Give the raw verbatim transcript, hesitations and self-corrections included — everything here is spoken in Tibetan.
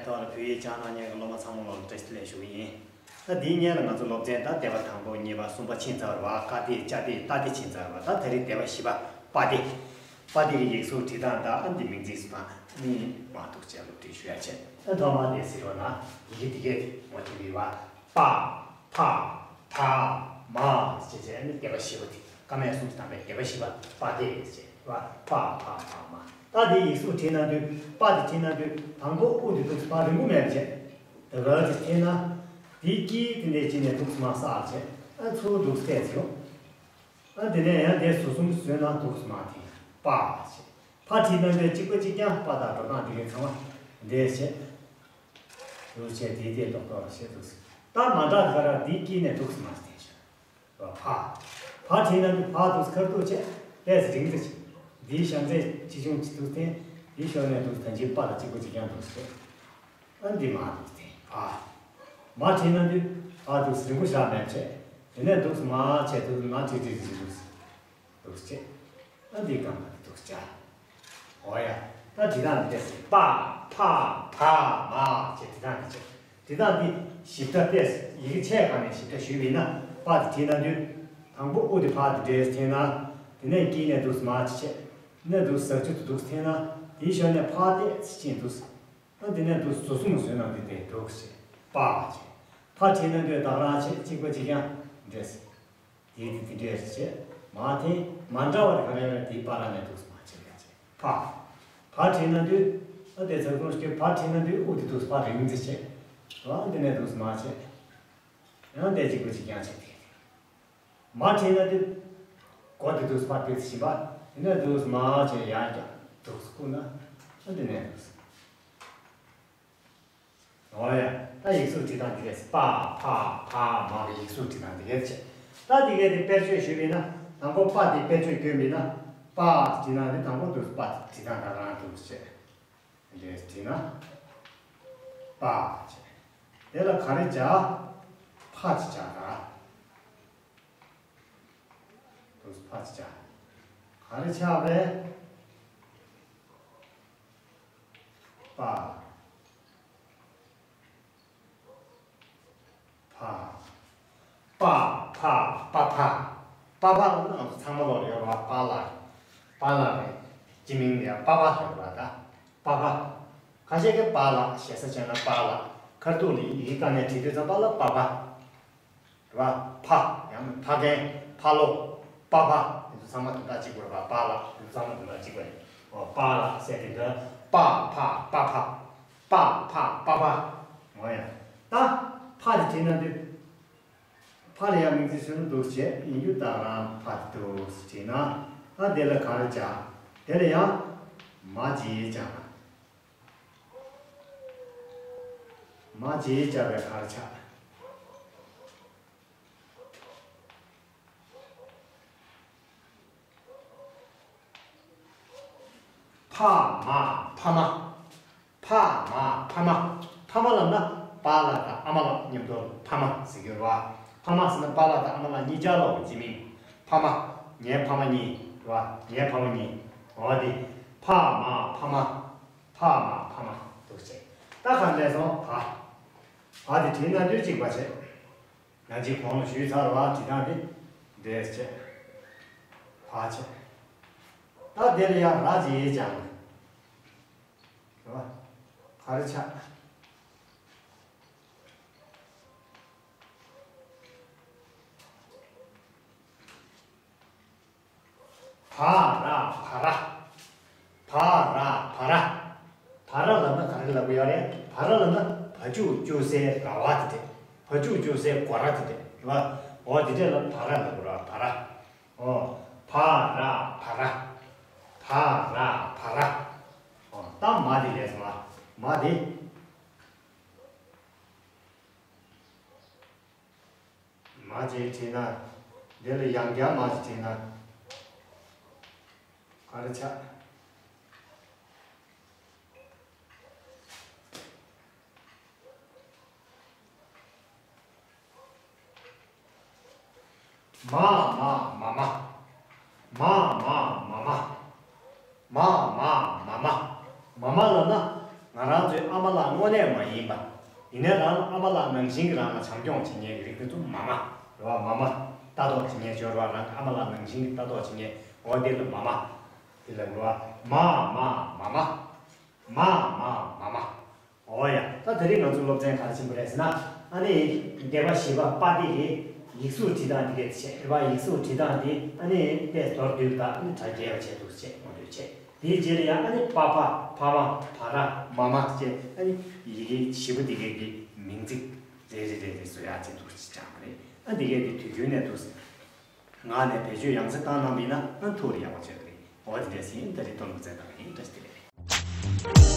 ད་བོད་ཡིག་སྦྱང་གནང་མཁན་གྱི་སློབ་མ་ཚང་མ་ལ་བཀྲ་ཤིས་བདེ་ལེགས་ཞུ་གི་ཡིན། ད་འདིའི་སྔོན་ལ་ང་ཚོ་སློབ་ཚན་ད་སྡེ་པ་དང་པོ་གཉིས་པ་གསུམ་པ་ཕྱིན་ཚར་བ། ཀ་སྡེ་ཅ་སྡེ་ཏ་སྡེ་ཕྱིན་ཚར་བ། ད་ད་རེས་སྡེ་པ་བཞི་པ་པ་སྡེ། པ་སྡེ་གི་ཡིག་གཟུགས་བྲིས་སྟངས་དང་ཨ་འདི་མིང་ཚིག་སུ་དང་ནི་མ་གཏོགས་བཅས་སློབ་ཁྲིད་ཞུ་ཡ་བྱས། ད་ཐོག་མ་དེ་ཟེར་བ་ན་ཡི་གེ་འདི་གས་ངོ་དེ་རེད་བ། པ། ཕ། བ། མ་ཞེས་བྱས་ནི་སྡེ་པ་བཞི་པ་དེ་ཀ་མད་གསུམ་དུ་བགྲངས་པའི་སྡེ་པ་བཞི་པ་པ་སྡེ་ཞེས་བྱས་པ། ཕ་ཕ་བ་མ། ད་དེ་ཡིག་གཟུགས་བྲིས་གནང་དུས་པ་དེ་བྲིས་གནང་དུས་དང་པོ་དབུ་དེ་འདུག་སེ་ཕར་རིང་པོ་མེད་པ་བྱས། ད་ག་དེ་བྲིས་ན་དེའི་དཀྱིལ་དེ་འདྲས་བྱས་ནས་འདུག་སེ་མར་བསགས་བྱས། ཨ་ཚུར་འདུག་སེ་བལྟས་ཚེ་ཡོང་། ཨ་དེ་ནས་ཡང་དེ་ཟུར་གསུམ་བཟོས་ན་འདུག་སེ་མར་དེ་པ་ཞེས། ཕར་བྲིས་གནང་དུས་གཅིག་པ་གཅིག་རྐྱང་པ་དང་འགྲོ་སྟངས་དེ་གའི་ཚང་མ་འདྲས་བྱས། འདུག་བྱས་དེའི་ལྟས་རྡོག་རྡོག་ལ་བཤད་འདུག་ཟེར། ད་མ་འདྲ་ག་ར་དེའི་དཀྱིལ་ནས་འདུག་སེ་མར་བསྟན་བྱ། ཕ། ཕ་བྲིས་ན་འདི་ཕ་འདུག་སེ་ཁ་ཐུག་བྱས་ཏེས་རིང་དུ་བྱས། འདིའི་བྱང་ཚད་ཆེ་ཆུང་ཅིག་འདུག་སྟེ། འདིའི་ཕྱོགས་ནས་འདུག་སེ་ད་འཇིག་པ་ལ་གཅིག་པ་གཅིག་རྐྱང་འདུག་སེ། ཨ་འདི་མ་འདུག་སྟེ་ཕ། མ་བྲིས་ན་འདི་ཕ་འདུག་སེ་རིང་པོ་བཞག་མེད་བྱས། དེ་ནས་འདུག་སེ་མ་བྱས་འདུག་སེ་མ་བྲིས་བྲིས་བྲིས་འདུག་སེ། འདུག་སེ་བྱས། ཨ་འདི་གང་ག་འདུག་སེ་བྱ། འོ་ཡ། ད་འབྲི་སྟངས་འདི་ཏོག་ཙམ། པ། ཕ། བ། མ་ཞེས་འབྲི་སྟངས་འདི་བྱས། འབྲི་སྟངས་འདི་ཞིབ་ཕྲ་ཏོག་ཙམ་ཡི་གེ་ཆ་ཡི་སྒང་ནས་ཞིབ་ཕྲ་ཞུས་པ་ཡིན་ན། པ་དེ་བྲིས་གནང་དུས། དང་པོ་དབུ་དེ་ཕར་དེ་འདྲས་འཐེན་ན། དེ་ནས་དཀྱིལ་ནས་འདུག་སེ་མར་ཅིག་བྱས། དེ་ནས་འདུག་སེ་ཟག་ཆུ་དེ་འདུག་སེ་འཐེན་ན། དེའི་ཞོར་ནས་ཕར་ཏོག་ཙམ་ཕྱིན་འདུག་སེ། ཨ་དེ་ནས་འདུག་སེ་ཟུར་གསུམ་བཟོས་གནང་དུས་དེ་འདུག་སེ་བྱས། པ་བྱས། ཕར་བྲིས་གནང་དུས་བདག་རང་བྱས་གཅིག་པ་གཅིག་རྐྱང་འདྲས། དེ་དེ་དེ་འདྲས་བྱས། མ་དེ་མ་འདྲ་བ་དེ་ག་རེ་རེད། དེའི་བར་ལ་ནས་འདུག་སེ་མར་ཕྱིན་ཡ་བྱས། ཕ། ཕར་བྲིས་གནང་དུས། ཨ་དེ་ཚ་ཁུང་སྐྱེ་ཕར་བྲིས་གནང་དུས་དབུ་དེ་འདུག་སེ་ཕར་རིང་ཙམ་བྱས། ཨ་དེ་ནས་འདུག་སེ་མར་བྱས། ཡང་དེ་གཅིག་པ་གཅིག་རྐྱང་བྱས་ཏེ། མ་བྲིས་གནང་དུས། མགོ་དེ་འདུག་སེ་ཕར་ཏོག་ཙམ་ཕྱིན་པ། དེ་ནས་འདུག་སེ་མར་བྱས་ཡར་བརྐྱངས་འདུག་སེ་བསྐུར་ན། ཨ་དེ་ནས་འདུག་སེ། འོ་ཡ། ད་ཡིག་གཟུགས་བྲིས་སྟངས་འདི་གས། པ། ཕ། བ། མ་གི་ཡིག་གཟུགས་བྲིས་སྟངས་འདི་གས་བྱས། ད་འདི་གས་དེ་དཔེར་བརྗོད་ཞུས་པ་ཡིན་ན། དང་པོ་པ་དེ་དཔེར་བརྗོད་བསྐྱོན་པ་ཡིན་ན། པ་བྲིས་ན་ནི་དང་པོ་འདུག་སེ་པ་བྲིས་སྟངས་ད་ག་རང་འདུག་སེ་བྱས། འདི་བྲིས་ན། པ་བྱས། དེ་ལ་ག་རེ་བྱ། ཕ་ཅིག་བྱ་ད། འདུག་སེ་ཕ་ཅིག་བྱ། ག་རེ་ཆགས་པས། པ། ཕ། པ་ཕ་པ་ཕ། པ་ཕ་ལབ་ན་ང་ཚོ་ཚང་མ་ལོག་ཡོད་རེད་བ། པཱ་ལགས། པཱ་ལགས་རེད། སྤྱི་མིང་ལ་ཡང་པ་ཕ་ལབ་རེད་བ། ད་པ་ཕ། ཁ་ཤས་ཀྱིས་པཱ་ལགས་ཞེ་ས་བྱས་ན་པཱ་ལགས། ཁ་ཐུག་ལ་ཡི་གེ་སྒང་ནས་བྲིས་དུས་ཙམ་པ་ལ་པ་ཕ། རེད་བ། ཕ། ཡང་ན་ཕ་རྒན། ཕ་ལོ། པ་ཕ། དེ་ཚོ་ཚང་མ་དོན་དག་གཅིག་པ་རེད་བ། པཱ་ལགས། དེ་ཚོ་ཚང་མ་དོན་དག་གཅིག་པ་རེད། འོ་པཱ་ལགས་ཟེར་དེ་འདྲ། པ་ཕ་པ་ཕ། པ་ཕ་པ་ཕ། འོ་ཡ། ད་ཕ་དེ་བྲིས་ན་འདི། ཕ་ལ་ཡང་མིང་ཚིག་བཟོས་ན་འདུག་སེ་བྱས་ཡིན་རྒྱུ་ད་ག་རང་ཕ་དེ་འདུག་སེ་བྲིས་ན། ཨ་དེ་ལ་ག་རེ་བྱ། དེ་ལ་ཡང་མ་བྱས་བྱ། མ་བྱས་བྱ་བའི་ག་རེ་ཆགས། ཕ་མ་ཕ་མ། ཕ་མ་ཕ་མ། ཕ་མ་ལབ་ན་པཱ་ལགས་དང་ཨ་མ་ལགས་མཉམ་དུ་ཕ་མ་ཟེར་གྱི་ཡོད་རེད་བ། ཕ་མ་ཟེར་ན་པཱ་ལགས་དང་ཨ་མ་ལགས་གཉིས་ཆར་ལོག་གི་སྤྱི་མིང་། ཕ་མ། ངའི་ཕ་མ་གཉིས་རེད་བ། ངའི་ཕ་མ་གཉིས། འོ་དེ། ཕ་མ་ཕ་མ། ཕ་མ་ཕ་མ། འདུག་སེ་བྱས། ད་ག་ལས་སོང་བ། བ་དེ་བྲིས་ན་དུས་གཅིག་པ་བྱས། ཡང་གཅིག་གོང་ལ་ཞུས་ཚར་བ། བྲིས་སྟངས་དེ་འདྲས་བྱས། བ་བྱས། ད་དེ་ལ་ཡང་ར་བྱས་ཡས་ཀྱང་། རེད་བ། ག་རེ་ཆགས། བ་ར་བ་ར། བ་ར་བ་ར། བ་ར་ལབ་ན་ག་རེ་ལབ་ཀྱི་ཡོད་རེད། བ་ར་ལབ་ན་བ་ཕྱུགས་སྐྱོ་སའི་ར་བ་དེ་རེད། བ་ཕྱུགས་སྐྱོ་སའི་སྒོ་ར་དེ་རེད། རེད་བ། འོ་དེ་འདྲས་ལ་བ་ར་ལབ་དགོས་རེད་བ། བ་ར། འོ། བ་ར་བ་ར། བ་ར་བ་ར། འོ། ད་མ་དེ་ལས་སོང་ང་། མ་དེ། མ་ཅིག་བྲིས་ན། འདི་ལ་ཡང་བསྐྱར་མ་ཅིག་བྲིས་ན། ག་རེ་ཆགས། མ་མ་མ་མ། མ་མ་མ་མ། མ་མ་མ་མ། མ་མ་ལབ་ན་ང་རང་ཚོའི་ཨ་མ་ ཨ་མ་ལགས་དངོས་གནས་མ་ཡིན་པ། ཡིན་ན་རང་ལ་ཨ་མ་ལགས་ནང་བཞིན་གྱི་རང་ལ་བྱམས་སྐྱོང་བྱེད་མཁན་གྱི་རིགས་དེ་ཚོ་མ་མ་རེད་བ། མ་མ་ལྟ་རྟོག་བྱེད་མཁན་སྦྱོར་བ། རང་གི་ཨ་མ་ལགས་ནང་བཞིན་གྱི་ལྟ་རྟོག་བྱེད་མཁན། འོ་དེ་ལ་མ་མ་དེ་ལ་རེད་བ། མ་མ་མ་མ། མ་མ་མ་མ། འོ་ཡ། ད་དེ་རིང་ང་ཚོ་སློབ་ཚན་ག་རེ་ཕྱིན་པ་རེད་ཟེར་ན། ཨ་ནི་སྡེ་པ་བཞི་པ་པ་ཏི་གི་ཡིག་གཟུགས་བྲིས་སྟངས་དེ་གས་བྱས་རེད་བ། ཡིག་གཟུགས་བྲིས་སྟངས་དེ་ཨ་ནི་དཔེ་མདོར་བསྡུས་དང་ཨ་ནི་གྲ་རྒྱས་པ་བྱས་འདུག་ཅེས་ངོ་སྤྲོད་བྱས། དེའི་རྗེས་ལ་ཡང་ཨ་ནི་པ་ཕ་ཕ་མ་བ་ར་མ་མ་བཅས་ཨ་ནི་ཡི་གེ་བཞི་པོ་འདི་གའི་གི་མིང་ཚིག་རེ་རེ་རེ་རེ་བཟོ་ཡག་ཅིག་འདུག་ཅེས་བྱ་བ་རེད། ཨ་འདི་གའི་དེ་དུས་རྒྱུན་ནས་འདུག་ངག་ནས་བེད་སྤྱོད་ཡང་སེ་བཏང་གནང་བ་ཡིན་ན་ཨ་ཐུགས་ལ་ཡག་པོ་བྱེད་ཀྱི་རེད། འོ་དེ་འདྲས་ཡིན། ད་རེས་དོན་ལུ་བཙན་བཏང་ཡིན། བཀྲ་ཤིས་བདེ་ལེགས།